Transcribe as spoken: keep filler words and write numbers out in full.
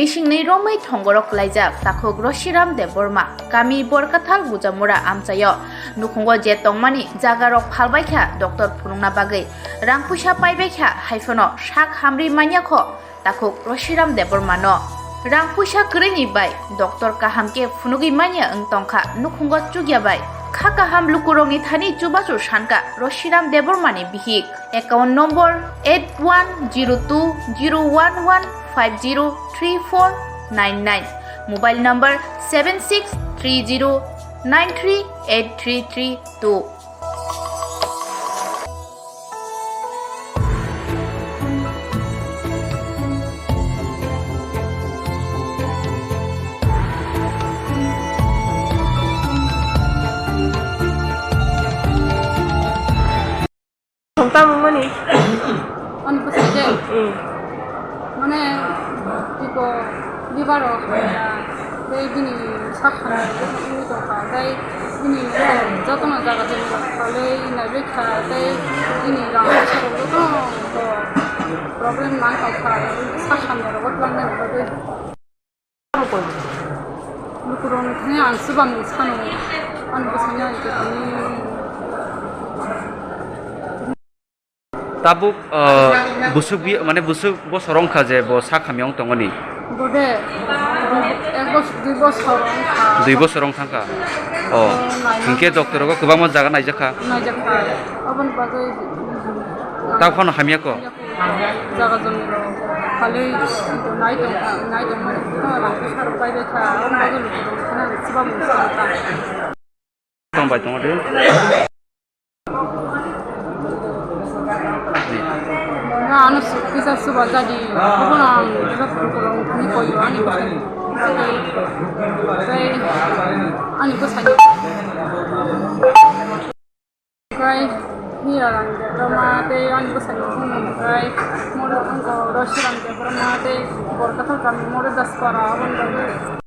Bisingni romwi thongorok kwlaijak takhuk Roshiram Debbarma, kami Borkathal Gujamura amchaio. Nukhungo je tongmani jagarok phalbaikha doctor phunukna bagwi. Rang puisa paibaikha haiphano sak hamri manyakho takhuk Roshiram Debbarmano. Rang puisa kwrwini bai doctor kaham khe phunugwi manya wng tongkha nukhungo chukya bai. Kha kaham lukurokni thani chubachu sankha Roshiram Debbarmani bihik. Account number eight one zero two zero one one five zero three four nine nine, mobile number seven six three zero nine three eight three three two. Songtam wngmani? Ani bwsai de. Hmm. Mane, iko liver rok hamya, tei bini sak hamya wngwi tongkha, tei bini jotono jaga jani rok khalwi naiwi kha, tei bini rang puisa rok jotono problem nang tongkha, sak hamya rogo twlangnani bagwi. Lukurokni thani ang chubamu sano, ani bwsani ang tongmani. Tabuk, uh, busuk bi-, mane busuk bosor wngkha je bo sak hamya wng tongoni. Bode, dui, ek bos-, dui bosor wngkha. Dui bosor wng thangkha. Oh, hinkhe doctor rogo kwbangma jaga naijakha. Naijakha. Aboni bagwi ta phano hamya ko? Jaga jomiro khalwi nai tong, nai tongmani, rang puisa rok paibai kha, aboni bagwi lukurok kheno chubamu sano ta. Tong bai tongo de. Na ano su-, kisa suba jadi, abono ang ni koyo ani bwsai, tei ani bwsai. Kai ni rang de roma tei ani bwsai ni kai moro ang ko Roshiram de roma tei Borkathal kami moro daspara aboni bagwi.